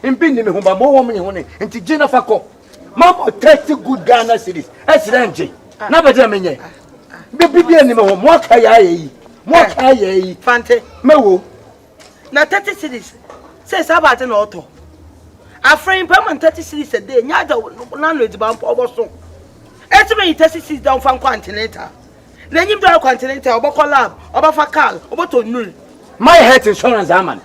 Mbi nni me ho ba, ma ɔwɔ me ho ne nti gye na fa kɔ. Mabɔ 30 good Ghana cedis, ɛsrɛ ngye. Na bɛgye na menyɛ. Bibi bi ani me ho, mo aka yɛ ayɛ yi. Mo aka ayɛ yi. Fante. Mɛwo. Na 30 cedis, sɛ saa baate na ɔtɔ. Afrɛ mpa ma 30 cedis a day, nyɛ adza n'ano edziban mpo ɔbɔso. Ɛsɛ yi 30 cedis da ɔmfa nkɔ antenatal. N'enyim dɛ ɔrokɔ antenatal, ɔbɔkɔ lab, ɔbɛfa car, ɔbɔtɔ nnur. My health insurance ama no.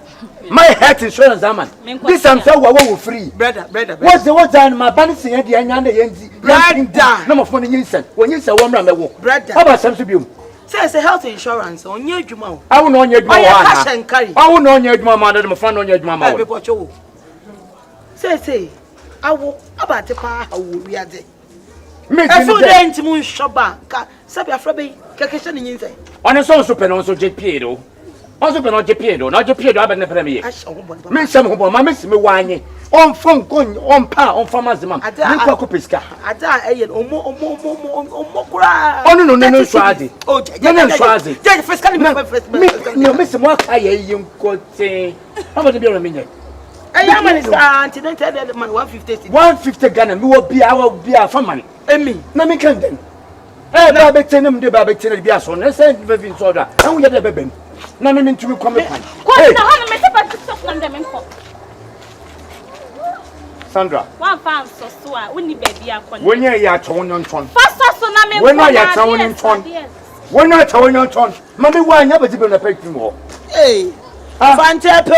My health insurance ama no. Bisa m sɛ wɔwɔ wɔ free. Brother, brother, brother. Wɔdze wɔdze ano ma ba no sɛ yɛn deɛ anya na yɛn dzi. Brother. Na mɔfra no nyinsɛn. Wɔnyinsɛn wɔ mmra mɛwo. Brother. Ɔba asɛm so biom. Sɛ sɛ health insurance ɔnyɛ adwuma o. Awo na ɔnyɛ adwuma wɔ Ɔyɛ ana. cash and carry. Awo na ɔnyɛ adwuma ma no mɔfra na ɔnyɛ adwuma ma Ɛ wɔn. mepɔtɔ wo. Sɛ sɛ awo abate paa ha wɔ wiadze. Ɛfo dɛ nti mu nhwɛ ba ka sɛbi afra bɛyi kɛkɛ hyɛ ne nyinsɛn. Ɔno nso nso pɛ no nso gye pie do. Ɔnso pɛ no ɔgye pie do na ɔgye pie do abɛn ne pɛ mi yɛ. Ahyɛ ho bɔne papa. Me nsɛm ho bɔ ma me si me wanye. Ɔmfa nkɔ ɔmpa a ɔmfa ma zema. Ade a Me nkɔ akɔpɛ sika. Ade a ɛyɛ no ɔmo ɔmo ɔmo ɔmo ɔmo koraa. Ɔno no ne no nso ade. Oh Ne ne nso ade. Gye fisika ne mi fɛ Me me me si mo aka yɛ yi nkɔtee. Ɔbɛn de bi ɔna me nyɛ. Ɛyɛ ama ne saa nti ne ntɛ dɛ man 150 cedis. 150 Ghana mi wɔ bia wɔ bia fa man. Emi. Na mi kan den. Ɛ ba bɛ tɛ ne mu de ba bɛ tɛ ne bi asɔ ne sɛ nfa fi nsɔ da. Ɛho yɛ dɛ bɛ bɛm. Na mi mi ntumi kɔ mi kwan. Kɔ na hɔ no mese fa sɔ so na mede menkɔ. Sandra. Woamfa ansɔ so a wonni baabi akɔ. Wɔn yɛ yɛ atɔ wɔn ntɔn. Fa sɔ so na menkɔ. Wɔn yɛ atɔ wɔn ntɔn. Wɔn yɛ atɔ wɔn ntɔn. Mami wa anya bɛgye bɛ na pɛ fi mu hɔ. Ee. Ah. Fante pɛ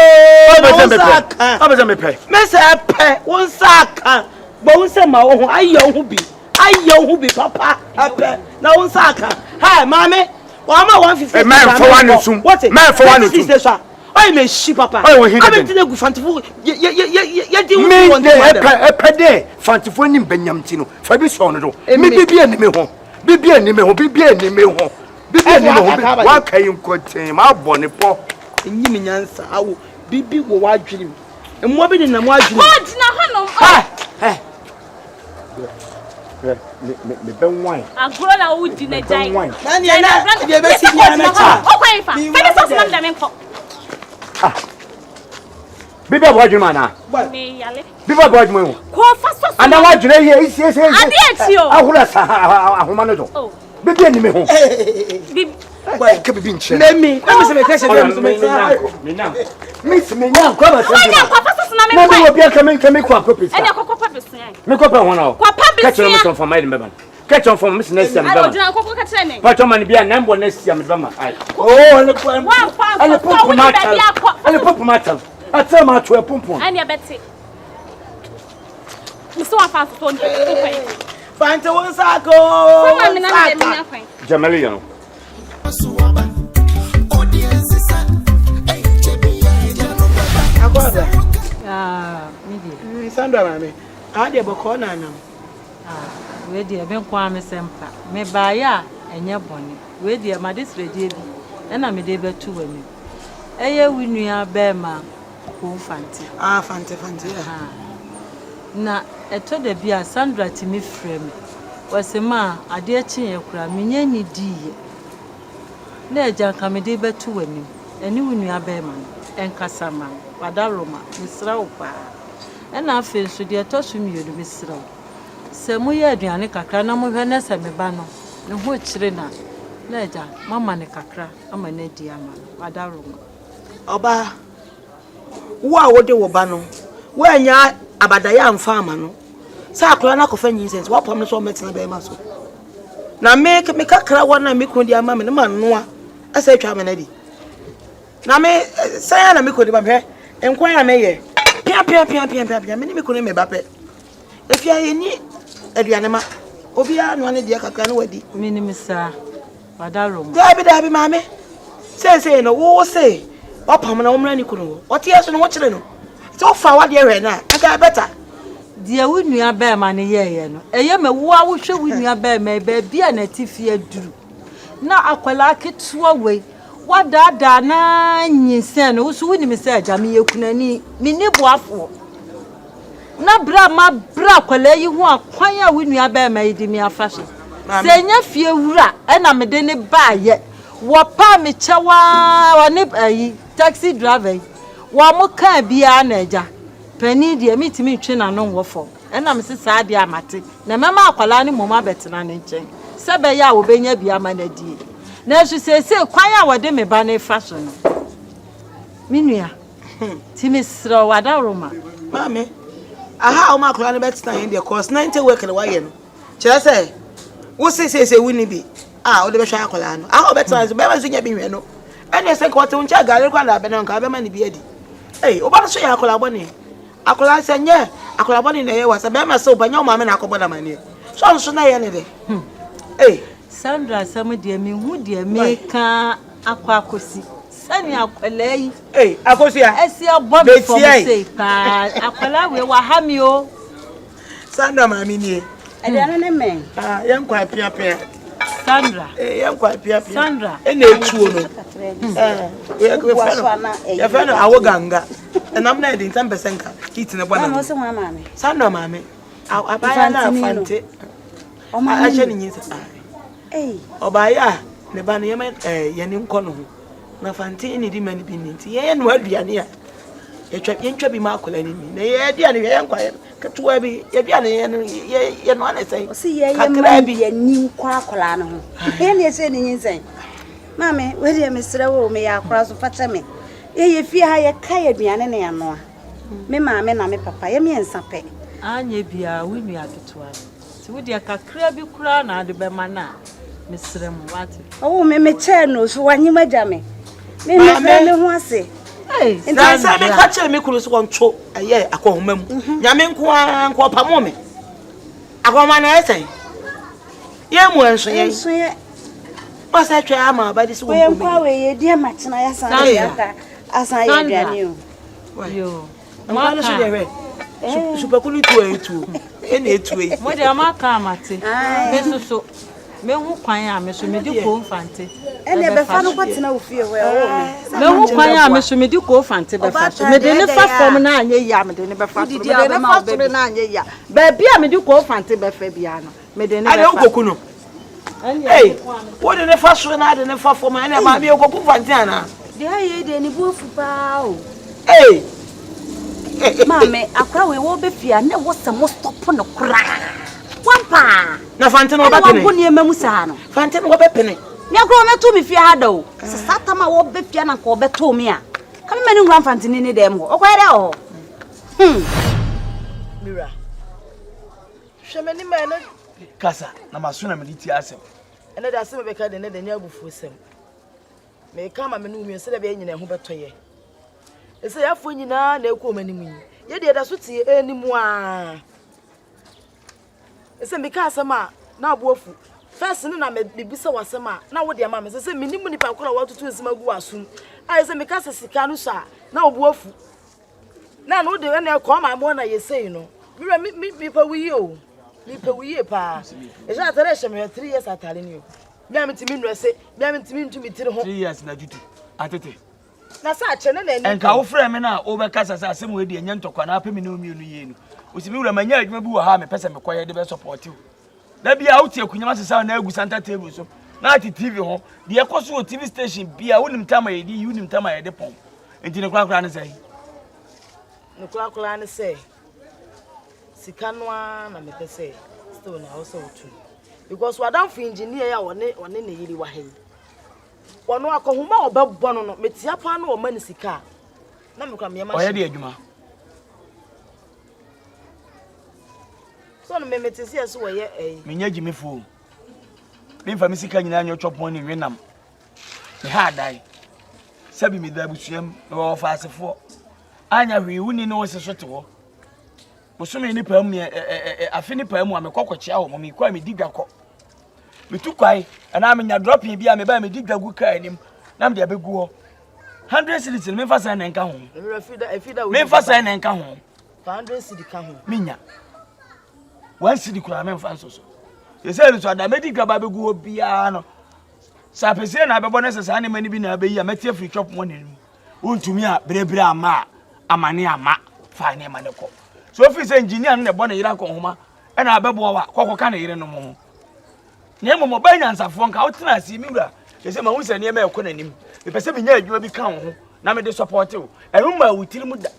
o na wo nsa aka. Abɛsɛ mepɛ. Mese pɛ wo nsa aka. Bɔ wo nsam ma wo ho ayɛ wo ho bi. Ayɛ wo ho bi papa ɛpɛ na wo nsa aka. Hi maame wɔama 150. Eh, mɛmfa w'ano nsum. Wote? Mɛmfa w'ano nsum. Ɔyɛ mɛ hyi papa. Ɔyɛ wo hin Abɛ deden. ntina gu fantefo yɛ yɛ yɛ yɛ yɛ di wo Me wɔn de ntoma dɛm. ɛpɛ ɛpɛ dɛ fantefoɔ nim bɛnyam ti no fa bi sɔɔ no do. Me Emi. bibi ani me ho. Bibi ani me ho. Bibi ani me ho. Bibi ani me ho. Ɛfo aka Waka yi nkɔtee ma abɔ ne pɔ. Enyi mi nyansa awo bibi wɔ w'adwene mu. Mmoa bi nenam w'adwene mu. Kɔ gyina hɔnom. Ha! Hɛ! Hwɛ me me me bɛ nwan. Agorɔ na wodi na gyae. Bɛ nwan. Na nea na deɛ ɛbɛsi biara mɛkyɛ. Wokɔ yi fa. Fa bi sɔ so na mede menkɔ. Ah! Bibi abɔ adwene mu anaa? Meyale. Bibi abɔ adwene mu. Kɔ fa sɔ so. Anaa w'adwene yɛ esi esi esi. Ade akyi o. Ahoro sa ahoma no do. Oh. Bibi ani me ho. Bibi. Ka bibi nkyerɛ. Memi na mesɛ meka hyɛ dɛm so meka. Me nyanko. Me si me nyanko aba sɛ. Wo nyanko fa sɔ so na Na menkɔ. me wɔ bia ka me nka me kɔ akɔ pesa. Ɛne kɔkɔ pa besia. Me kɔ pɛ ho na o. Kɔ pa Ka kyerɛ me besia. sɛ mfa ma yɛ mbɛma. Ka kyerɛ mfa me sɛ na sia me Ada bɛma. ogyina kɔkɔ ka kyerɛ ne. Patɔ ma ne bia na mbɔ na sia me bɛma. Ai. Oh, ele pɔ. Woamfa Ele ansɔ so a pɔmpɔ wonni ma baabi atal. akɔ. Ele pɔmpɔ ma atal. Atal ma ato pɔmpɔ. Ɛne ɛbɛte. Mesɛ woamfa ansɔ so a wonni baabi akɔ. Fante wo nsa aka o. Fa ma me na Wo nsa mede aka. menya kwan. Jamali yɛ no. Akɔ aba. Ah, me deɛ. Sandra maame, aha deɛ bɔkɔɔ na anam. Ah, wei deɛ me nko ara me sɛ mpa. Mebaeɛ a ɛnyɛ bɔne. Wei deɛ m'adesrɛdeɛ bi ɛna mede bɛto w'anim. Ɛyɛ wo nua bɛrima Koo Fante. Ah, Fante, Fante, yeah. Aha. Na ɛtɔ da bi a Sandra tumi frɛ me. Wɔse ma adeɛ kyeeɛ koraa menyɛ nnidiiɛ. Na agya nka mede bɛto w'anim. Ɛne wo nua bɛrima no ɛnkasa ma me. Wadaworoma, mesrɛ wo paa. Ɛna afei nso deɛ ɛtɔ so mmienu mesrɛ wo. Sɛ moyɛ aduane kakra na mohwɛ na sɛ me ba no ne ho kyere no a, na agya moama no kakra ama no adi ama no. Wadaworoma. Ɔbaa, wo a wode wo ba no, woannya abadaeɛ amfa ama no sɛ akwadaa no akɔfa nyinsɛn sɛ woapam no sɛ ɔmmɛtena bɛrima so. Na me me kakra wɔ na me kunu de ama me no ma noa ɛsɛ atwa ama no adi. Na me sɛn a na me kunu de ma me hwɛ nkwan a meyɛ pia pia pia pia pia pia me ne me kunu ne me ba pɛ. Efia yɛnni aduane ma obiara noa ne deɛ kakra na wadi. Menim saa. Wadaworoma. Daabi daabi maame seesei no wo se wapam na wɔmmra ne kunu hɔ ɔteɛ so no wokyere no sɛ wofa wadeɛ hwɛ no a anka ɛbɛta. Deɛ wo nua bɛɛma no yɛɛyɛ no ɛyɛ ma wo a wohwɛ wo nua bɛɛma yi baabi a n'atifi aduru na akwadaa ketewa wei wadaadaa no ara nyinsɛn no wo so wonim sɛ agya meyɛ kunani menni boafoɔ na berɛ a mabrɛ akwadaa yi ho akwan a wo nua bɛɛma yi de me afa so sɛ ɛnyɛ fie wura ɛna mede ne baayɛ wɔpaa me kyɛw ara ɔne ayi taxi driver yi wɔn kaa biara na agya. Panin deɛ, mentumi ntwe n'ano nwɔ fam. Ɛna mese saa deɛ a mate, na mɛma akwadaa no mmom abɛtena ne nkyɛn, sɛ ɛbɛyɛ a wɔbɛnya bi ama no adie. Nanso seesei kwan a wɔde me ba no refa so no, me nua, nti mesrɛ wo adaworoma. Maame, aha a woma akwadaa no bɛtena yɛn deɛ cause 90 work na wayɛ no. Kyerɛ sɛ, wo se seesei wonni bi a wode bɛhwɛ akwadaa no. Aha a ɔbɛtena nso, bɛrima nso nya bi nhwɛ no. Ɛnneɛ sɛ nka ɔte wo nkyɛn gare koraa na abɛn no, nka wobɛma no bi adi. Ei, wo ba no so yɛ akwadaa bɔne. Akwadaa sɛ nyɛ akwadaa bɔne na ɛyɛ wa sɛ bɛrima sɛ wo ba nyɛ wo maame na akɔbɔ no amaneɛ. So ɔno so na ɛyɛ ne dɛ. Ei. Sandra asɛm deɛ menhu deɛ meka akɔ akɔsi sɛnea akwadaa yi Ei, Akosua. asi abɔ me fam sei paa akwadaa wei waha me o. Sandra maame nie. Aduane ne mmɛn. Ah, yɛn kwan piapia. Sandra. Eh, yɛn kwan piapia. Sandra. Ɛna etuo no. Eh, yɛfrɛ no yɛfrɛ no awo ganga. Ɛnam na ɛde nsɛm pɛsɛ nka heat ne bɔ na. Sandra maame. Abaya na afante. Ahyɛ ne nyinsa. Ɔbaayɛ a ne ba no yɛma ɛɛ yɛne nkɔ no ho. Na fante ne di ma ne bi ni nti yɛyɛ no aduane a yɛtwa yɛntwa bi ma akwadaa no ni na yɛ aduane hwɛ yɛn nkwa ketewa bi yɛ aduane yɛ no yɛ yɛ noa ne sɛn ɔsi yɛ yɛ ma bi yɛ ni nkɔ akwadaa no ho yɛ ne ɛsɛ ne nyinsɛn maame wei deɛ mesrɛ wo meyɛ akora so fakyɛ me yɛyɛ fie ha yɛka yɛ aduane ne anoa me maame na me papa yɛ mmiɛnsa pɛ anyɛ biara wo nua ketewa no Nti wo deɛ kakra bi koraa na ade bɛma no a, mesrɛ mo, wate? Ɔwo me mekyɛɛ no so wanyem agya me. Me mefrɛ me ho ase. Na sɛ meka kyerɛ me kunu sɛ wɔnto ɛyɛ akɔnhoma mu. Mhm. Nyame nko ara nko ɔpamo me. Akɔnhoma na ɛyɛ sɛn? Yɛn mu ɛnso yɛn. Ɛnso yɛ. Ɔsɛ twɛ ama aba de sɛ wɔn nkɔmɛ. Wɔyɛ nkwa wɔ yɛ di ama kyena yɛ asan yɛ aka asan yɛ aduane o. Yo. Nkwa no so deɛ hwɛ. Supaku no tuo etuo. Ɛna etuo yi. Mo deɛ mo aka amate. Me nso so mehu kwan a me so mede koo mfante. Ɛna ɛbɛfa no kɔtena wo fie hɔ ɛwɔ me. Mehu kwan a me so mede koo mfante bɛfa so. Mede ne fa fam na anyɛ yie a mede ne bɛfa soro. Mede ne fa soro na anyɛ yie a baabi a mede koo mfante bɛfa biara no. Mede ne bɛfa. Ɛna wokoku no. Ei, wode ne fa soro na ade ne fa fam ɛna maame yɛ koku fante anaa? Deɛ ayɛ yi deɛ ne bu afu paa o. Ei. Maame, akora wei wɔbɛ fie a na ɛwɔ sɛ mo stop no koraa. Wampaa. Na fante no wɔbɛpene. Ɛna wɔbɔ nneɛma mu saa no. Fante no wɔbɛpene. Me akora wɔbɛto me fie ha da o. Sɛ saa tam a wɔbɛ fie na nka wɔbɛto me a. Ka me ma ne nwura mfantene ne dɛm hɔ. Ɔkɔyɛ dɛ wɔ hɔ. Hmm. Mira. Hwɛ m'anim a ɛnɛ. Kasa, na m'aso na mede tie asɛm. Ɛnɛ de asɛm a bɛka de ɛnɛ de ɛnyɛ abufuosɛm. Meka ama me ne wo mmienu sɛdeɛ ɛbɛyɛ nyina ɛho bɛtɔ yɛ. Ɛsɛ yɛafoɔ nyinaa na ɛkɔ wɔn anim yi. Yɛ deɛ ɛda so te anim a. Ɛsɛ meka asɛm a na abo afu. First no na mebisa wɔ asɛm a na wode ama me. Sɛ sɛ menim nipa koro a watutu nsɛm agu w'asom. A ɛsɛ meka sɛ sika no sɔ a na wo bo afu. Na no de ɛna ɛkɔ ma mo na yɛ sei no. Me wura me me mepɛ wo yie o. Mepɛ wo yie paa. Ɛhyɛ atare ɛhyɛ me 3 years atare ni o. Me a metumi nnrɛse, me a metumi ntu me tiri ho. 3 years na tutu atete. Na sɛ akyɛ ne na ani. Ɛnka wo frɛ me na wobɛkasa sɛ asɛm wei deɛ ɛnyɛ ntɔkwa na apɛ me ne wo mmienu yie no. Wosi me wura manya adwuma bi wɔ ha a mepɛ sɛ mekɔyɛ de bɛ support wo. Da bi a wote akonnwa mu asesa na agu center table so na ate TV ho. Deɛ ɛkɔ so wɔ TV station bia wonim tam a yɛde yi wonim tam a yɛde pɔn. Nti ne korakora ne sɛn? Ne korakora ne sɛ sika no ara na mepɛ sɛ still na ɛwɔ sɛ wotu because wadamfo engineer a ɔne ɔne ne yere wɔ ha yi wɔn akɔhoma a ɔbɛbɔ no no metia paa na ɔma ne sika a na mekura mmeɛma ɔyɛ de adwuma So no me mete sɛ so wɔyɛ ɛyi. Menyɛ gyimifo o. Memfa me sika nyinaa nyɛ chop money nwe nam. Me ha adan. Sɛbi meda abusua mu, mewɔ wɔfaasefoɔ. Anya hwee wonni ne wo se so te hɔ. Bosome ne paa mu ɛ ɛ ɛ afe ne paa mu a mekɔ kɔkyea wɔ mo mekɔ a medi dwa kɔ. Metu kwae anaa menya dropping bi a meba a medi dwa gu kaa anim na mede abɛgu hɔ. 100 cedis no memfa sɛn na ɛnka ho. Memfa sɛn na ɛnka ho. Fa hundred cedi ka ho. Menya. One cedi koraa memfa nso so. Sɛ nso ada mɛdi dwaba bɛgu hɔ biara no. Sɛ apɛsie na abɛbɔ no sɛ saa nneɛma no bi na abɛyi a mɛte afiri chop money no mu. Wontumi a berebere ama a amane ama fa nneɛma no kɔ. So ofiri sɛ engineer no na ɛbɔ ne yere akɔnhoma ɛna abɛboa wa kɔkɔka ne yere no ho. Na mmom ɔbaa nyansafoɔ nka wotena ase me wura sɛ mahu sɛ nneɛma ɛkɔ n'anim. Mepɛ sɛ menya adwuma bi ka wo ho na mede sɔpɔte wo. Ɛno ma wo tirim da.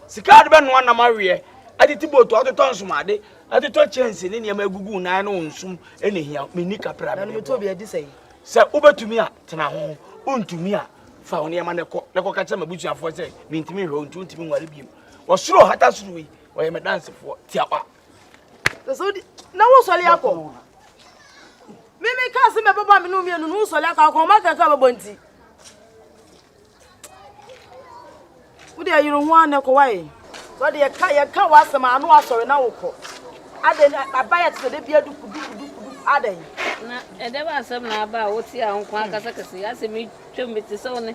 Sika a wode bɛnoa nam aweɛ, atete bootu, atotɔ nsomade, atotɔ kyɛnse ne nneɛma agugu wo nan ne wo nsom na ehia wo. Menni kapra a mede boa wo. Sɛ wobɛtumi a, tena ho. Wontumi a, fa wo nneɛma no kɔ na kɔka kyerɛ m'abusuafoɔ sɛ mentumi nhwɛ wo nti wontumi nware bio. Ɔsoro ɔhata soro yi, ɔyɛ me dansefoɔ. Tiawa. Na wosɔre akɔ. Mimi kaa sɛ mɛbɛbɔ a me ne wo mmienu no wosɔre akɔ akɔnma kɛkɛ a bɛbɔ nti. Wo deɛ yere ho ara na ɛkɔ wae. Sɛ deɛ yɛka yɛka w'asɛm a ano asɔre na wokɔ. Adɛn abayɛ te sɛ de bia duku duku duku duku adɛn. Na ɛdɛ ba asɛm na aba a wote a wo nko akasakasa yi asɛm yi twam bi te sɛ wo ne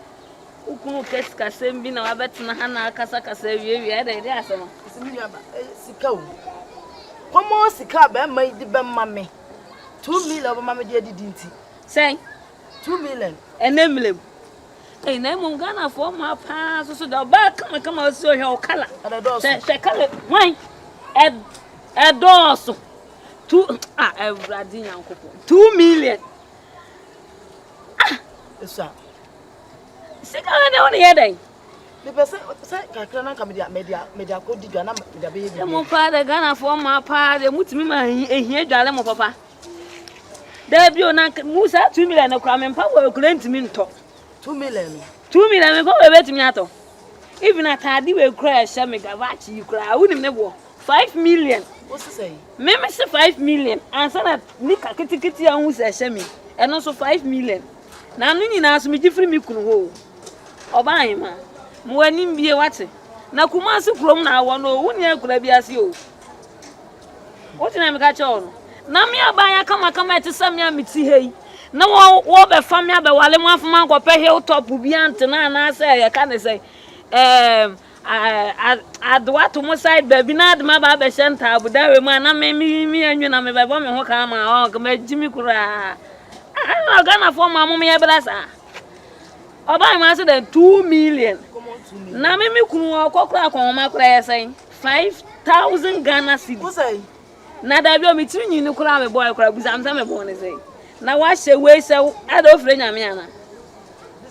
wo kunu ka sikasɛm bi na wabɛtena ha na akasakasa awiewie ɛdɛ ɛde asɛm a. Sɛ me nua ba sika o. Kɔmɔ sika a bɛrima yi de bɛma me. 2 million ɔbɛma me de adidi nti. Sɛn? 2 million. Ɛnɛ mmerɛ mu. Ei na mmom Ghanafoɔ mmaa paa nso so deɛ ɔbaa kamakama ɔsi ɔhwɛ wo kala. Hwɛ hwɛ kala hwan ɛdɔɔso two ah Awurade Nyankopɔn 2 million ah. Esua. Sika wei de wo ne yɛ dɛn? Mepɛ sɛ sɛ kakra na nka mede mede mede akɔdi dwa na mede abɛyɛ biribi. Mo paa de Ghanafoɔ mmaa paa de mutumi ma ehia dwale mo papa. Dabi o na mu saa 2 million no koraa me mpaboa kura ntumi ntɔ. 2 million no. 2 million me mpaboa ebetumi atɔ. Even ataade wei koraa ɛhyɛ me gavaakye yi koraa wonim ne boɔ 5 million. Wosi sɛ yi. Me me se 5 million ansa na nika ketekete a wohu sɛ ɛhyɛ me ɛno nso 5 million. Na ano nyinaa so megye firi me kunu hɔ o. Ɔbaa ahema mo anim bie wate. Na Kumasi kurom na awɔ no o wonni akura bi ase o. Wote nea meka kyerɛ wo no? Na me abaayewa kamakama a ɛte sɛ me a mete ha yi, na wɔbɛfa me abɛwale mo afoma nkɔpɛ hilltop bi antena anaasɛ yɛka ne sɛ ɛɛm adoa to mo side baabi na ade ma aba abɛhyɛ ntaabodawe mu a na me me me anwi na mebɛbɔ me ho ka ama ɔ magyi me koraa. Ɛna Ghanafoɔ ma mo yɛ bra saa. Ɔbaa mu ase dɛ 2 million. Na me me kunu ɔkɔ koraa akɔnhoma koraa yɛ sɛn? 5,000 Ghana cedis. Na dabi o, me tiri nwi no koraa mebɔe koraa, bisa me sɛ mebɔɔ ne sɛn. Na wahyɛ wei sɛ ada ofire nyame ana?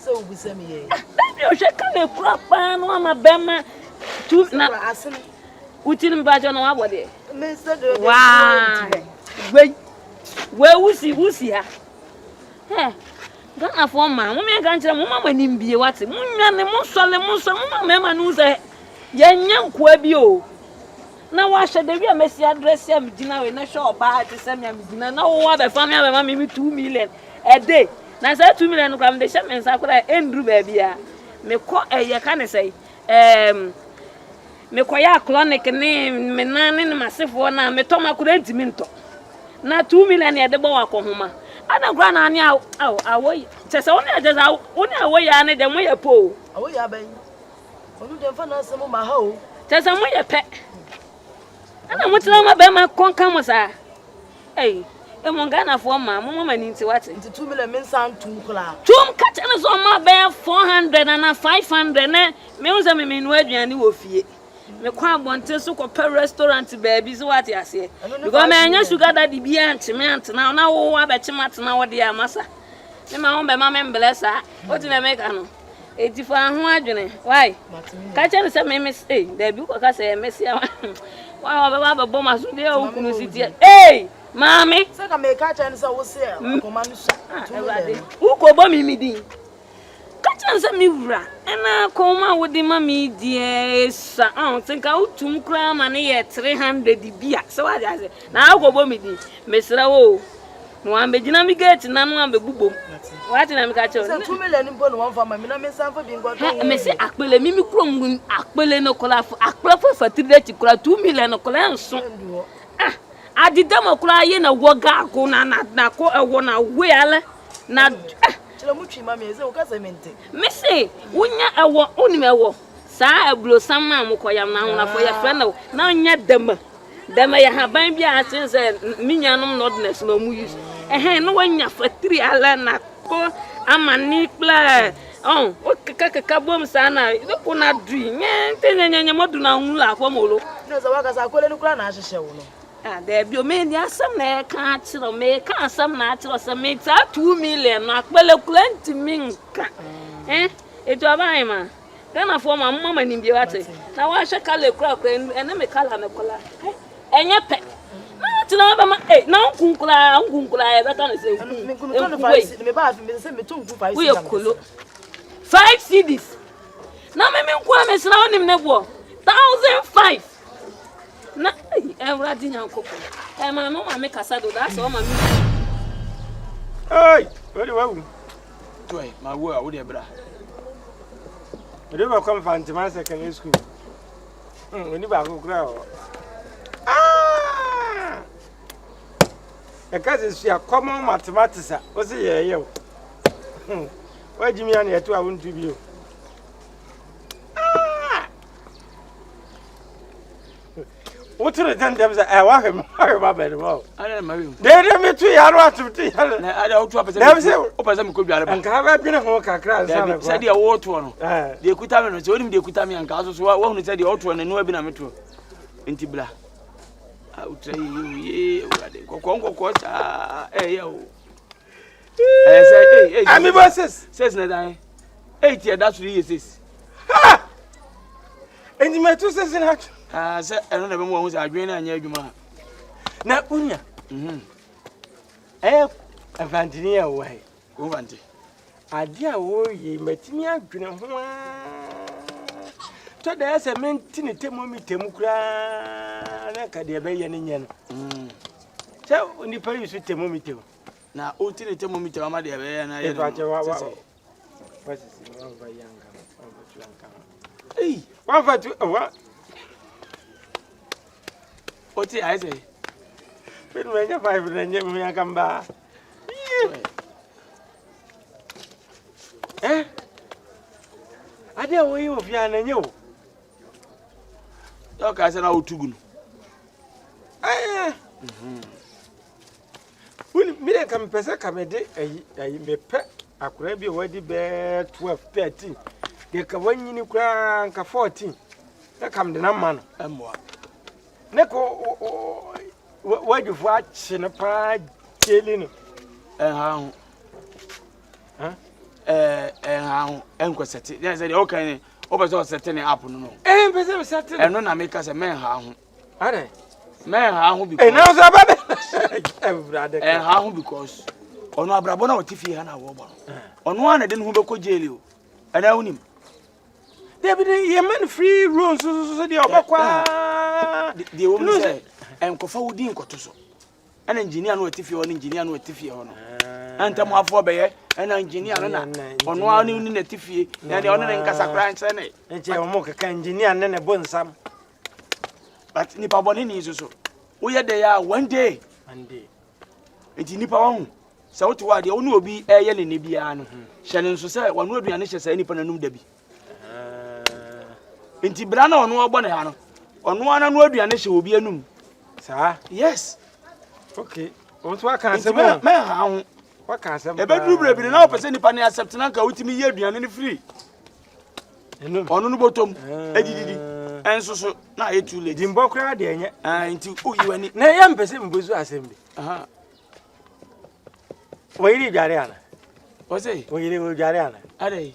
Ah, dabi o, hwɛ ka na ekura paa no ama bɛma tu na wo ti no mpakyɛ na wabɔ deɛ. Waa, wei, wei wusi wusi ha. Hɛ, Ghanafoɔ mmaa, mo mmiɛnka nkyerɛ mo, mo ma mo anim bie wate, mo nwane, mo sɔle, mo sɔle, mo ma mmarima no sɛ yɛnyɛ nkoa bi o. Na wahwɛ da wi a mɛsi adrɛse a megyina wei na hwɛ ɔbaa te sɛ me a megyina na wo abɛfa me abɛma me me 2 million a day. Na saa 2 million no koraa mede hyɛ me nsa koraa ɛnduru baabi a mekɔ ɛyɛ ka ne sɛ ɛɛm mekɔyɛ chronic ne me nan ne m'asefoɔ no a metɔ makora ntumi ntɔ. Na 2 million na yɛde bɔ wɔ akɔnhoma. Adɛn koraa na ne awo awo kyɛ sɛ wo ne kyɛ sɛ wo ne awo yaa ne deɛ moyɛ pɛ o. Awo yaa bɛn? Ɔno deɛ mfa n'asɛm ma ha o. Kyɛ sɛ moyɛ pɛ. Ɛna motena ma bɛrima kɔnka mo saa. Ei, emu Ghanafoɔ mmaa, momma mo ani nte wate. Nti 2 million me nsa ntum koraa. Tum ka kyerɛ no sɛ ɔma bɛyɛ 400 anaa 500 na mehu sɛ me menoa aduane wɔ fie. Mekɔ abɔnten so kɔpɛ restaurant baabi so wate aseɛ because manya sugar daddy bi ankye me antena na wo abɛkye me atena hɔ deɛ amasa me ma wo bɛma me mbrɛ saa wote na meka no eti fa ho adwene why ka kyerɛ no sɛ me me ei daabi wokɔka sɛ ɛmɛ se wa ɔbɛba abɛbɔ ma so deɛ wo kunu si teɛ ei maame sɛ ka meka kyerɛ no sɛ wo se akoma no sua ah, wokɔbɔ me me din Ka kyerɛ no sɛ, Me wura, ɛna kɔn a wode ma me yi deɛ esua. Ɔn, sɛ nka wotum koraa ma no yɛ 300 bi a, sɛ wate ase. Na akɔbɔ me din. Mesrɛ wo o, na wambɛgyina me gate n'ano ambɛbobom. Wate na meka kyerɛ wo. Sɛ 2 million mpo na wɔmfa ma me na mensan fa bi nkɔtɔ ho. Mese akpele, me me kurom akpele no koraa, akpele fo fatiri akyi koraa, 2 million no koraa nso. Ah, adedama koraa yɛ na wɔ gaako na na na ko ɛwɔ na we ale. Na eh. Kyerɛ mu twi ma me, ɛsɛ woka sɛ mente. Me se, wonya ɛwɔ, wonim ɛwɔ, saa aburosam no a mokɔyam no ahonafo yɛfrɛ no, na wonya dama. Dama yɛ haban bi a asen sɛ me nuanom northerners na ɔmo use. Ɛhɛn, na woanya fatiri ala na ko amane kple ɔn, wokeka keka bom saa na ko na dui, nyɛ nte nyɛ nyɛ nyɛ mɔdu na ŋu le aƒe me o lo. Na sɛ wakasa akɔle no koraa na ahyehyɛ wo no. Ah daabi o, me deɛ asɛm na ɛka akyerɛ wo, meka asɛm na akyerɛ wo sɛ me saa 2 million no akpɛlɛkura ntumi nka. Eh, etu aba ahema. Ghanafoɔ ma moma m'anim bie wate. Na wahwɛ kala ekura kura ɛne me kala no kola. Ɛnyɛ pɛ. Na tena hɔ bɛma eh na nku koraa nku koraa yɛbɛka no sɛ nku nku wei. Woyɛ kolo. 5 cedis. Na me me nko a mesra wonim ne boɔ. 1005. Na Awurade Nyankopɔn. Ɛ maame wo maame kasa dodo asɛ ɔma me. Hey, wode wawu. Toy, ma wo a wode bra. Mede bɛkɔ Mfantema secondary school. Hmm, oni baako koraa wɔ. Ah! Ɛka sɛ sua common mathematics a, wo se yɛɛyɛ o. Hmm, woagyimi a na yɛto a wonto bio. Ah! Woto no ntɛmntɛm sɛ ɛ wahwɛ me wahwɛ ma bɛn ma o. Dede me to yaro ato to yaro. Na ada woto apɛ sɛ wopɛ sɛ mekɔ dware ba. Nka bɛdwene ho kakra ansa na kɔ. Sɛdeɛ wotoɔ no deɛ kuta me no sɛ wonim deɛ kuta me anka so so woahunu sɛ deɛ wotoɔ no ɛnoa bi na metoɔ. Nti bla. Wotra yeye ye awurade nkɔkɔɔ nkɔkɔɔ saa ɛyɛ o. Ɛyɛ sɛ ei ei. Ami bɔ sis. Sis na dan. Ei ti ɛda soro yɛ sis. Ha! Enti mɛto sis na ato. Ah sɛ ɛno na ɛbɛma wɔn sɛ adwene no anyɛ adwuma. Na unya. Mhm. Ɛyɛ mfantini a wɔ ha yi. Wo mfante. Ade a wɔyɛ yi matumi adwene ho ara. Tɔ da yɛ sɛ mente ne thermometer mu koraa na nka deɛ ɛbɛyɛ no nyɛ no. Mm. Sɛ nipa yi so thermometer o. Na wote ne thermometer ama deɛ ɛbɛyɛ no ayɛ no. Sɛ Wasisi no wamfa yi anka ho wamfa tu anka ho. Ei wamfa tu wa. Wote ayɛ sɛ. Fɛn mu ɛnyɛ five na ɛnyɛ mu yanka mbaa. Eh? Ade a wɔyɛ wɔ fie a na ɛnyɛ o. Yɛ ɔka sɛ na wotu gu no. Ɛɛ. Wonim, me deɛ nka mepɛ sɛ ka mede ayi ayi mepɛ akwadaa bi a wadi bɛɛ 12 13 deɛ ka wanyini koraa nka 14 na ka mede no ama no. Ɛmmoa. Ne ko wadwufoɔ akye no paa gyeli no. Ɛnha ho. Ɛnha ho ɛnkɔsɛte. Deɛ sɛ deɛ wokan ne wopɛ sɛ ɔsɛte ne app no no. Ɛɛ mpɛ sɛ mesɛte no. Ɛno na meka sɛ mɛnha ho. Adɛn? Mɛnha ho because. Ɛnna nso aba bɛ. Awurade. Ɛnha ho because ɔno abrabɔ na ɔte fie ha na wɔbɔ no. Ɔno ara na ɛde ne ho bɛkɔ jail o. Ɛnna wonim. Dabi de yɛ man free room so so so deɛ ɔbɛkɔ aa. Deɛ wɔm sɛ ɛnkɔfa wo din nkɔto so. Ɛna engineer no ɔte fie hɔ ne engineer no ɔte fie hɔ no. Na ntamuafoɔ bɛyɛ ɛna engineer no na ɔno ara ne ne te fie na deɛ ɔne ne nkasa koraa nkyerɛ ne. Nkyɛn wɔn keka engineer ne ne bo nsam. But nipa bɔne ni nso so woyɛ dɛ a one day. One day. Nti nipa wahu sɛ wote hɔ a deɛ wo ne obi ɛyɛ ne ne biara no hyɛ ne nso sɛ wano aduane hyɛ saa nipa n'anum da bi. Nti bra na ɔno ɔbɔ ne ha no ɔno ara no aduane hyɛ obi anum. Saa. Yes. Okay. Wɔn nso aka asɛm o. Mɛ ha ho. Waka asɛm. Ɛbɛduru bere bi no na wɔpɛ sɛ nipa ne accept na nka wotumi yɛ aduane no firi. Ɔno no bɔtɔm edididi ɛnso so na ayɛ too late. Dimbɔ koraa deɛ ɛnyɛ. Nti woyi w'ani. Na ɛyɛ mpɛ sɛ mbɔ so asɛm bi. Wɔyere dware ana? Wɔsɛ. Wɔyere wɔdware ana? Adɛ.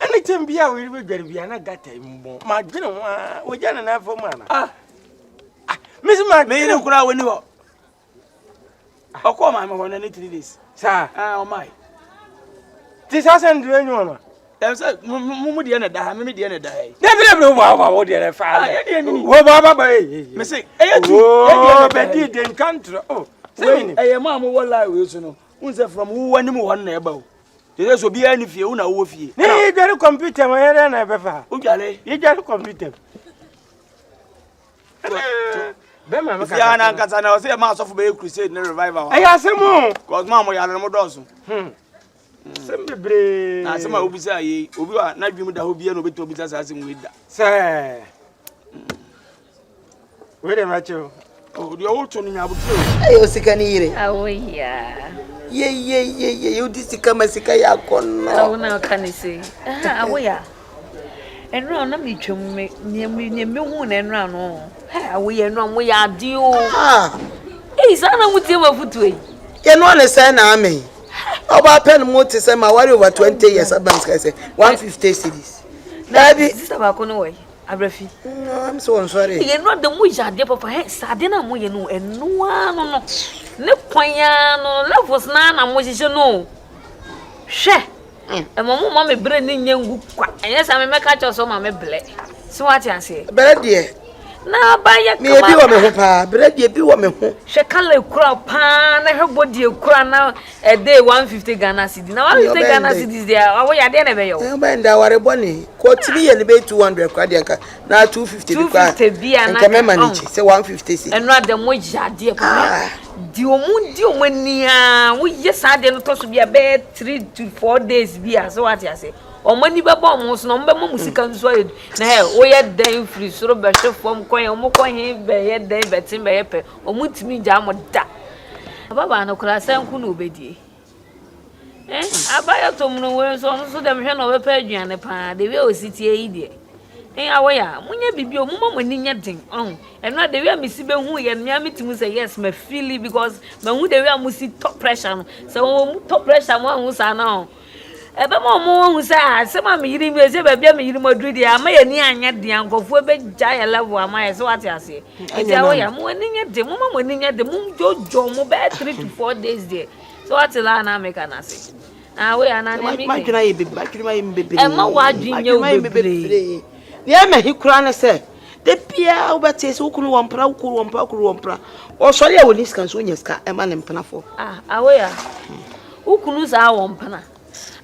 Ɛne kyɛm bi a wɔyere bɛdware bi ana gata mbɔ. Ma dwene ho a wɔgya ne nan fam ana? Ah. Mesi ma dwene. Meyere koraa wɔni hɔ. Ɔkɔɔ maame hɔ na ne 3 days. Saa. Ah, ɔmae. Ti saa sɛ nduro enyi wɔn. Ɛm sɛ mo mo deɛ na da ha, me me deɛ na da ha yi. Dabi dabi wo ba wo deɛ na fa. Ah, yɛ deɛ nini. Wo ba ba ba yi. Me se ɛyɛ tu. Wo bɛ di de nka ntorɔ. Oh, sɛ mi ni. Ɛyɛ mo a mo wɔ line wei so no. N sɛ from wo anim hɔ no na ɛba o. Te sɛ so obiara ni fie, wo na wowɔ fie. Ne yɛ dware kɔmputa mu yɛ dɛ na ɛbɛfa. Wo dware. Yɛ dware kɔmputa mu. Bɛma me kasa. na ankasa na ɔsɛ ɛma asɔfo bɛyɛ crusade ne revival. Ɛyɛ asɛm o. Cause mo a mo yare no mo dɔɔso. Hmm. Asɛm bebree. Na asɛm a wobisa yɛ obi a n'adwene mu da hɔ biara na obetumi obisa saa asɛm wei da. Sɛ. Wei de mɛkye o. Oh, deɛ woto no nya abotire o. Ɛyɛ osika ne yere. Awoya. Ye ye ye ye wodi sika ma sika yɛ akɔnnɔ. Awo na ɔka ne se. Awoya. Ɛnora na metwam me nea mehu na ɛnora no. Hɛ awoya ɛnora mo yɛ ade o. Ah. Ei saa na mo tie m'afotuo yi. Yɛnoa ne sɛn na ame. Ɔbaa pɛ no mo te sɛ ma ware over 20 years aba sika sɛ 150 cedis. Daabi. Sista baako no wɔ yi, Abrafi. Ɛm sɛ wɔnsɔre. Yɛn no de mo yɛ adeɛ papa hɛ sɛ adeɛ no a moyɛ no ɛno ara no no ne kwan ara no levels no ara na mohyehyɛ no o. Hwɛ ɛma mo ma me brɛ ne nyɛ ngu kwa ɛnyɛ saa me mɛka kyerɛ sɛ ɔma me blɛ so wate aseɛ. Brɛ deɛ. Na aba yɛ kama. Meyɛ bi wɔ me ho paa brɛ deɛ bi wɔ me ho. Hwɛ kala ekura paa na hwɛ body ekura na ɛde 150 Ghana cedi na 150 Ghana cedis deɛ awo yɛ adeɛ na ɛbɛyɛ o. Ɛbɛn da aware bɔne kɔ timi yɛ ne bɛyɛ 200 kora deɛ nka na 250 bi kora 250 bi a na nka mɛma ne kyi sɛ 150 si. Ɛno adɛ mo yɛ adeɛ paa di ɔmo di ɔmo ani a woyɛ saa adeɛ no tɔ so bi a bɛyɛ 3 to 4 days bi a sɛ wate ase ɔmo ani bɛbɔ ɔmo so na ɔmo bɛma mo sika nso ayɛ na ɛ woyɛ dɛn firi soro bɛhwe fam kɔ yɛ ɔmo kɔ he bɛyɛ dɛn bɛten bɛyɛ pɛ Ɔmo ntumi ngyaa mo da. Ababaa no koraa sɛ nko na obedie. Eh, abayɛ tom no wei nso ɔno nso dɛm hwɛ na ɔbɛpɛ aduane paa the way osi tie yi deɛ. Eh, awɔ ya, monyɛ biribi o, momma mo ani nyɛ den. Ɔho, ɛno a the way a mesi bɛhu yɛ no, mea metumi sɛ yes, ma feeli because mahu the way a mo si tɔ pressure no. Sɛ wɔn mu tɔ pressure mo ahu saa no ɔho. Ɛbɛma wɔn ahu sɛ ah, asɛm a me yere mu sɛ baabi a me yere mu aduru deɛ ama yɛn ani anyɛ den a nkurɔfoɔ bɛgya yɛ level ama yɛ sɛ wate aseɛ. Nti awɔ yɛ mo ani nyɛ den, momma mo ani nyɛ den, mo dwodwo mo bɛyɛ 3 to 4 days deɛ. Sɛ wate la na meka no ase. Ah, wei anaa nea meka. Madwene ayɛ bebree, madwene ayɛ me bebree. Ɛma w'adwene nyɛ wo bebree. Nea ɛma hi koraa ne sɛ, da biara wobɛte sɛ wo kunu wɔ mpena, wo kunu wɔ mpena, wo kunu wɔ mpena. Ɔsɔre a ɔnni sika nso ɔnya sika ɛma ne mpenafoɔ. Ah, awoya. Wo kunu saa wɔ mpena.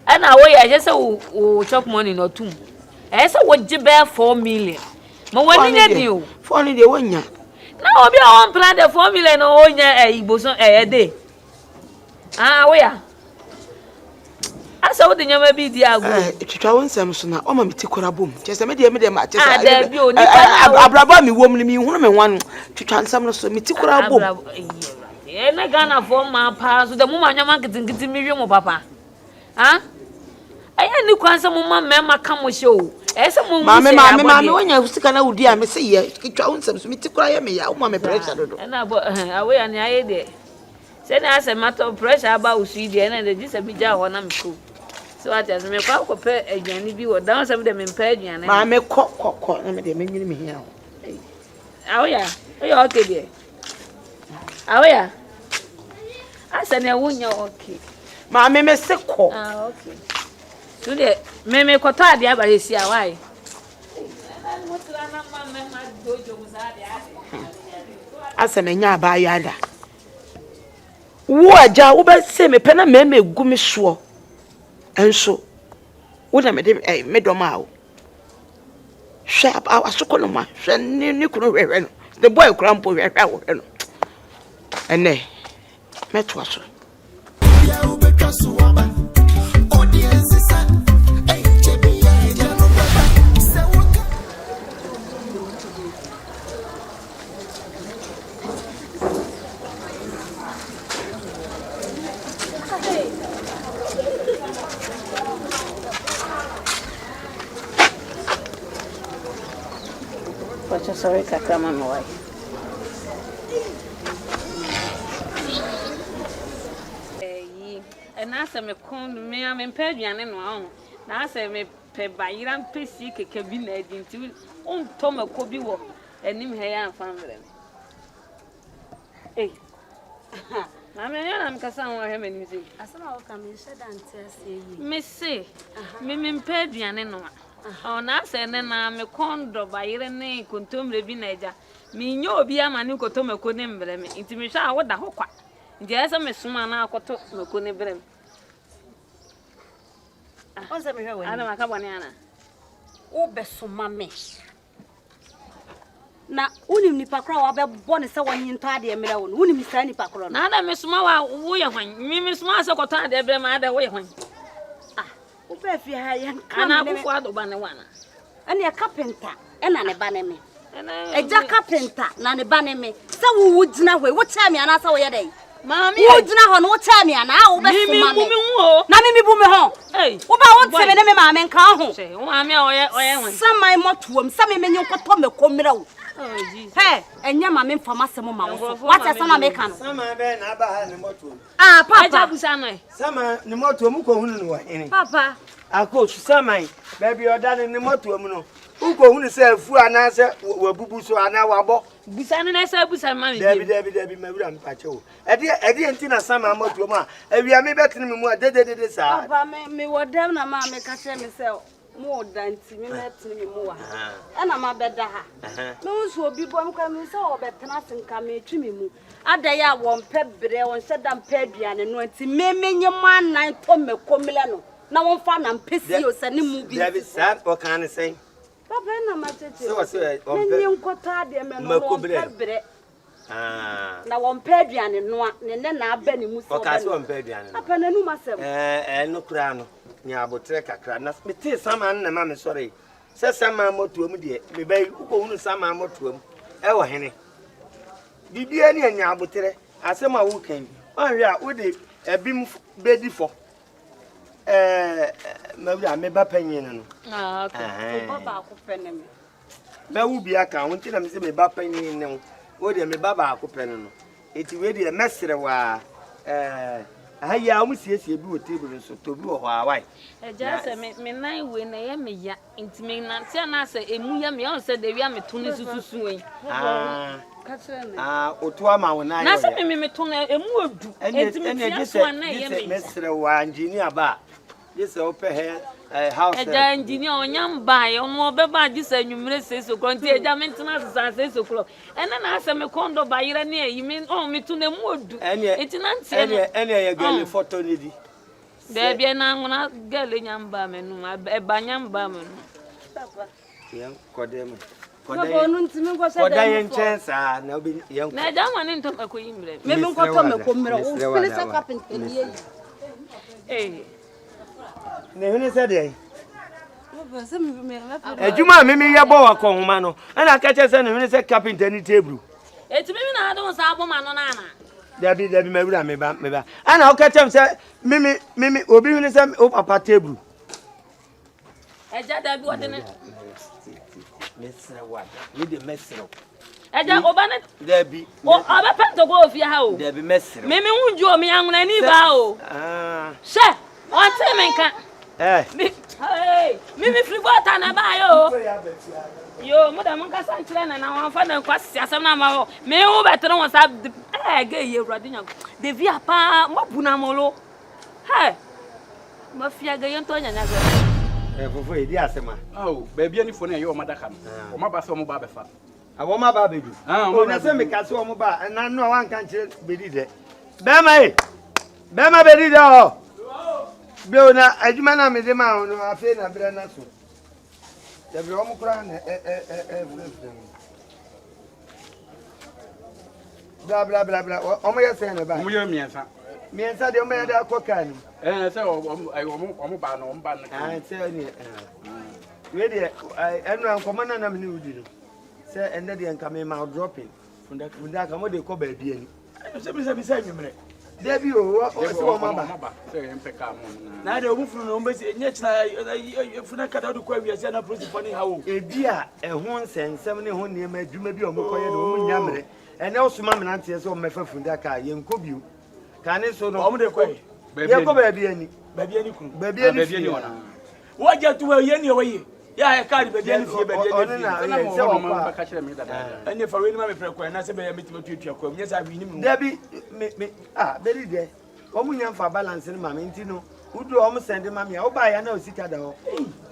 Ɛna awoya ɛhyɛ sɛ wo wo chop money na ɔtum. Ɛyɛ sɛ wogye bɛyɛ 4 million. Ma w'ani nyɛ den o. 4 no deɛ wonya. Na obi a ɔwɔ mpena deɛ 4 million na ɔnya ɛyi boso ɛyɛ de. Ah, woya. Asɛ wode nneɛma bi di agorɔ. Eh, twitwa wo nsɛm so na ɔma me ti kora bom. Kyerɛ sɛ me deɛ me deɛ ma kyerɛ sɛ. Ah, daabi o, nipa na wo. Abrabɔ a mewɔ mu no menhunu me ho ano. Twitwa nsɛm no so, me ti kora bom. Ɛnɛ Ghanafoɔ mmaa paa so dɛ mo ma nneɛma nketenkete mi hwe mo papa. Ah? Ɛyɛ ne kwan sɛ mo ma mmarima ka mo hyɛ o. Ɛyɛ sɛ mo mu sɛ yɛ abɔdeɛ. Maame, maame, wonya sika na wodi a me se yɛ. Twitwa wo nsɛm so, me ti kora yɛ me ya. Woma me pressure dodo. Ɛna abɔ, awoya nea ayɛ deɛ. Sɛnea asɛ matɔ pressure aba wo so yi deɛ, ɛna deɛ gye sɛ megyaa hɔ na mekɔ. So wate ase, mekɔ akɔpɛ aduane bi wɔ dan sɛ medeɛ mempɛ aduane no. Maame kɔ kɔ kɔ na medeɛ menwene me hia ho. Awoya, woyɛ okay deɛ? Awoya, asɛ nea wonyɛ okay. Maame me se kɔ. Ah okay. So deɛ me mekɔtɔ adeɛ aba sɛsi a why? Asɛ manya abaayewa da. Wo agya, wobɛse mepɛ na mmarima egu me soɔ, nso wo na mede eh, me dɔ maa wo. Hwɛ asokɔ no ma, hwɛ ne ne kunu hwɛhwɛ no, ne bɔɔ kura mpo hwɛhwɛ a wɔhwɛ no. Ɛnɛ, mɛtoa so. Pɔtɔ sɔre kakra ma me wae. Ɛyi, ɛna asɛ me kɔn me a mempɛ aduane noa ho. Na asɛ mepɛ bayera mpɛsie kɛkɛ bi na adi nti wontɔ mako bi wɔ anim ha yi amfa mbrɛ me. Ei, maame ɛnyɛ na mekasa ho ahwɛ m'anim sei. Asɛm a woka menhyɛ da nte aseɛ yie. Mese, me mempɛ aduane noa. Ɔ na asɛ ɛnɛ na me kɔn dɔ bayerɛ ne kontommire bi na agya. Menyɛ obi ama ne nkɔtɔ mako ne mbrɛ me. Nti mehwɛ a woda hɔ kwa. Nti ɛyɛ sɛ mesoma na akɔtɔ mako ne brɛ me. Ɔn sɛ mehwɛ w'anim. Ada maka bɔne ana? Wobɛsoma me. Na wonim nipa korɔ a wabɛbɔ ne sɛ wɔnye ntɔ adeɛ mmerɛ wo no wonim saa nipa korɔ no. Na ada mesoma wo a woyɛ hwan? Me mesoma wo sɛ kɔtɔ adeɛ brɛ me ada woyɛ hwan? Ah, wobɛɛ fie ha yɛnka Ana akufo ado ba ne wo ana? Ɛneɛ kapenta ɛna ne ba ne me. Agya kapenta na ne ba ne me. Sɛ wo wogyina hɔ yi wokyɛɛ me anaasɛ woyɛ dɛn? Maame Wogyina hɔ no wokyɛɛ me anaa wobɛsoma me? Na me mebu me ho. Woba wo nte me ne me maame nka ho. Wo maame a ɔyɛ ɔyɛ hwan? Saman mɔtoam sɛ me menye nkɔtɔ mako mmerɛ wo. Hɛ, ɛnyɛ ma me mfa m'asɛm ma wo so. Wate asɛm a meka no? Sama bɛn na aba ha ne mmɔtoam? Ah, papa. Agya busa no ɛ. Sama ne mmɔtoam wokɔhunu no wɔ hene? Papa. Akos, Saman, baabi a ɔda no ne mmɔtoam no, wokɔhunu sɛ afu anaasɛ wabubu so anaa wabɔ? Busa no na ɛsɛ busa no ma me bio. Dabi, dabi, dabi, mawura mepakyɛ o. Ɛdeɛ, ɛdeɛ nti na Saman mmɔtoam a awia mebɛtene me mu a dededede saa? Papa, me, mewɔ dɛm na maame ka kyerɛ me sɛ mo da nti me mɛtene me mu wɔ ha. Ɛna mabɛda ha. Mehu sɛ obi bɔ me kora, mehu sɛ ɔbɛtena ase nka metwe me mu. Adɛn a wɔmpɛ berɛ, wɔnhyɛ da mpɛ aduane noa nti me menye mo anan tɔ mako mmerɛ no na wɔmfa na mpɛ si o sɛ ne mu bi Dabi nsi so. saa ɔkaa ne sɛn? Papa ɛna makyɛkyɛ Sɛ ɔsɛ ɔmpɛ menye nkɔtɔ adeɛ mɛ no na mako wɔmpɛ berɛ. berɛ Ah. na wɔmpɛ aduane noa ne nɛ na aba ne mu sɛ Ɔkaa sɛ ɔbɛnoa. ɔmpɛ aduane noa. Papa n'anum asɛm. Ɛɛ ɛno koraa no nya aboterɛ kakra na metee saman no na ɛma mesɔree sɛ saman mmɔtoam deɛ meba yi wokɔhunu saman mmɔtoam ɛwɔ hene? Biribiara ni a nya aboterɛ. Asɛm a woreka yi, woanhwɛ a wode ebinom bɛdi fɔ. Ɛɛ, mawura, me ba panyin no no. Ah, okay. Wo ba baako pɛ ne me. Mɛwo bi aka ho nti na mese me ba panyin ne wo. Wo deɛ me ba baako pɛ no no. Eti wei deɛ mɛsrɛ wo a, ɛɛ, aha yi a wɔsiesie bi wɔ table no so, tɔ bi wɔ hɔ a, wae. Agya sɛ me me nan wei na ɛyɛ me ya. Nti me nante anaasɛ emu yɛ me ɔn sɛ dewi a meto no susu su yi. Ah, ah, oto ama wo nan Na sɛ me me meto no emu odu. Nti me tia so a na ɛyɛ me. Mesrɛ wo a engineer ba a, gye sɛ wopɛ hɛ eh, house. Agya engineer ɔnya mbaeɛ ɔno ɔbɛba gye sɛ anwummerɛ six o'clock nti agya mentena ase saa six o'clock ɛnɛ na asɛ me kɔn dɔ bayerɛ ne ayi me ɔn meto no emu odu. Nti nanteɛ no. Ɛneɛ ɛneɛ yɛ gɛle fɔtɔ ne di. Daabi ɛna anwona girl nya mbaa m'anum ɛba nya mbaa m'anum. Yɛn kɔdɛ mu. Kɔdɛ kɔdɛ yɛn nkyɛn saa na obi yɛn kɔ. Na ɛgya ama ne ntɔ mako yi mmerɛ. Mimi nkɔtɔ mako mmerɛ wo fili sɛ kapenta ni yɛ yi. Ee. Ne hwene sɛ deɛ. Adwuma a mimi yɛ bɔ wɔ akɔnhoma no ɛna aka kyerɛ sɛ ne hwene sɛ kapenta ni teburu. Eti mimi na ade wo nsa abɔ ma no na ana. Dabi dabi mawura meba meba ɛna woka kyerɛ me sɛ mimi mimi obi hwene sɛ wo papa teburu. Ɛgya dabi ɔde ne. Mesrɛ wo ada me de mɛsrɛ wo. Ɛgya ɔba ne. Dabi. Ɔbɛpɛ ntɔkwa wɔ fie ha o. Dabi mɛsrɛ wo. Mimi ho dwo mi anwonani baa o. Hwɛ ɔnte me nka. Eh. Me hey, me me firi bɔta na ɛbaayɛ o. Yo, mo da mo nkasa nkyerɛ na na wɔmfa na nkwasi asɛm na ama hɔ. Me wo bɛtere wɔn saa eh gɛ yi awurade nyanko. Devi apa mo bu na mo lo. Hey. Ma fia gɛ yɛntɔ nyanya gɛ. Eh, fofo yi di asɛm a. Awo, baabi anifo no ɛyɛ wɔn adaka no. Wɔn aba sɛ wɔn ba abɛfa. Ah, wɔn aba abɛdu. Ah, wɔn aba. Na sɛ meka sɛ wɔn ba, na no a wanka nkyerɛ bɛdi dɛ. Bɛrima yi, bɛrima bɛdi dɛ hɔ. Bio na adwuma na mede ma wo no afei na berɛ na so. Dabi wɔn koraa na ɛ ɛ ɛ ɛ frɛfrɛ mu. Bla bla bla bla wɔn yɛ sɛn na ba. Wɔn yɛ mmiɛnsa. Mmiɛnsa deɛ wɔn yɛ de akɔ kaa no mu. Ɛɛ sɛ wɔn wɔn ba no wɔn ba no. Ɛɛ sɛ ɛni ɛɛ wei deɛ ɛnu nkɔmɔ na nam ne wudi no sɛ ɛnɛ deɛ nka mi ma dropping fundaka mo de kɔ baabi ani. Sɛ bisa bisa anwummerɛ. Dabi o, wɔ sɛ wɔn aba. Sɛ yɛn pɛ kaa mo na. Na de wɔn funu no wɔn bɛsi nyɛ kyina funu kata de kɔ awiase na polisifoɔ ne ha o. Ebi a ɛho nsɛnsɛm ne ho nneɛma adwuma bi a wɔn kɔyɛ no wɔn nya mmerɛ. Ɛnɛ ɔsoma mmeranteɛ sɛ wɔn mɛfa fundaka a yɛn kɔ bio. Kane so no. Wɔn de kɔ yi. Yɛn kɔ baabi ani. Baabi ani kunu. Baabi ani fie. Wɔgya tu hɔ yɛn ni ɛwɔ yie. Yɛ a yɛka de baabi ani fie baabi ani fie. Ɔno na ɔyɛ sɛ ɔkɔ a. Ɛnni fa wei ni ma mi pɛrɛ kwan na sɛ bɛyɛ mi tuma tuatua kwan mu nyɛ sɛ ahwii ni mu. Dabi me me ah bɛri deɛ wɔn nya nfa balance no ma mi nti no wodu wɔn sɛnde ma mi a wobaa ya na osika da hɔ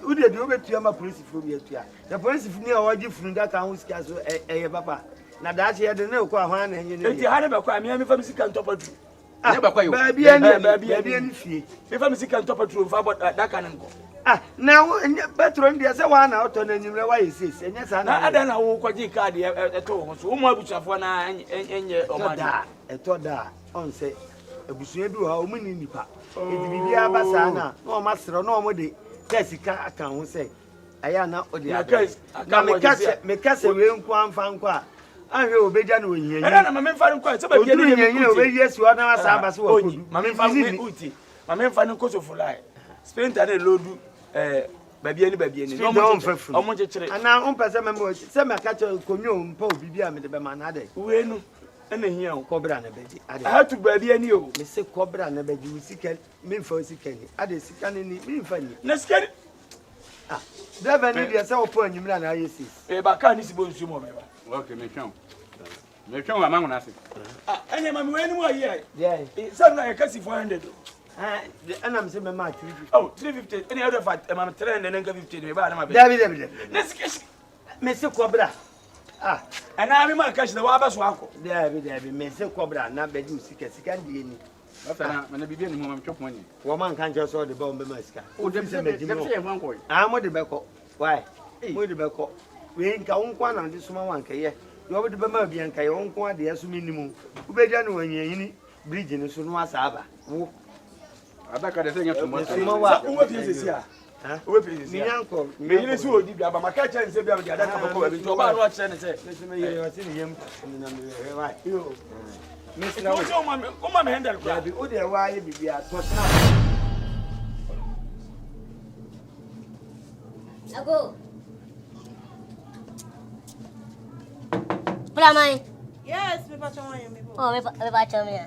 wode deɛ wobɛtua ma polisifoɔ bi atua na polisifo ni a wɔgye funu daka ho sika so ɛyɛ papa na daakye yɛde ne kɔ ahwan na ɛnyɛ ne deɛ. Eti ha ne bɛkɔ a mi a mi fa mi sika ntɔ patru. Ah, baabi ani baabi ani fie. Mefa me sika ntɔ petrol mfa bɔ daka no nkɔ. Ah, na wo petrol no deɛ sɛ waa na wotɔ no anwummerɛ woayɛ sees ɛnyɛ saa na adɛn na wokɔgye kaa deɛ ɛtɔ wo ho so wo mu abusuafoɔ na ɛnyɛ ɔma deɛ ɛtɔ da a ɔn sɛ abusua bi wɔ hɔ a wɔn ni nipa eti biribiara ba saa na na wɔn aserɛ na wɔn de kaa sika aka ho sɛ ɛyɛ a na ɔde abrɛ na meka sɛ meka sɛ wei nko amfa nkɔ a ahwɛ obegya no ohianyi ɛna na maame nfa no nkɔ sɛ baabi ɛne yɛ mi obeyi asi hɔ na wasa aba so wɔ kodu maame nfa no uti maame nfa no nkɔ sofo lai sprinter ne lodu ɛɛ. Baabi ani baabi ani. Speed na ɔmfa funu. Ɔmo nkyekyere. Anaa wompɛ sɛ mɛma sɛ mɛka kyerɛ konyo mpɛ obi bi a mede bɛma no adɛn. Wei no ɛna hia o. Kɔbra na bɛgye. Adɛn. Aha tu baabi ani o. Mese kɔbra na bɛgye wo sika memfa wo sika ni. Adɛn sika no ni memfa ni. Na sika ni. Ah driver ni deɛ sɛ wɔpɔ anwummerɛ na ayɛ sis. Eba kaa ne si bɔ nsuo mu ɔbɛba. Okay metwɛn o. Metwɛn wɔ ama ase. Ah ɛnyɛ ma me wei ni mu ayi ayi. Deɛ. Sɛ na yɛka si 400 o. Ɛna mesɛ mɛma 350. Oh 350 ɛne ɛwɔ fa ɛma me 300 ne nka 50 ne meba ne ma bɛ. Dabi dabi dabi. Ne sika sika. Mese kɔbra. Ah. Ɛna me ma cash na waba so akɔ. Dabi dabi mese kɔbra na bɛgye wo sika sika deɛ ni. Basa na mena bibia ni ho ma metwɛ pɔn ni. Wɔn ma nka nkyɛn sɛ ɔde ba wɔn bɛma sika. O dem sɛ dem sɛ yɛn ho ankɔ yi. Ah mo de bɛkɔ. Why? Mo de bɛkɔ. Wei nka wo nko na de soma wɔn ankɛyɛ. Deɛ ɔde bɛma obi anka yɛ wo nko adeɛ so menim. Wobɛgya no wɔ anyianyini bridge no so no asa aba. Wo. Adaka de sɛ nyɛ toma. Mesoma wa. Wobɛ fie sisi a. Wobɛ fie sisi a. Menya nkɔ. Me yere si odi dwa ba maka kyerɛ ne sɛ bia mede adaka bɛkɔ baabi nti ɔbaa no akyerɛ ne sɛ. Mese me yere ɔse ne yam na mehwɛ why. Yo. Mesrɛ wo. Nti woma me handle koraa. Dabi wo deɛ woayɛ biribi a tɔ sena. Ago. Pulaman. Yes, me pacho me. Oh, me pacho me.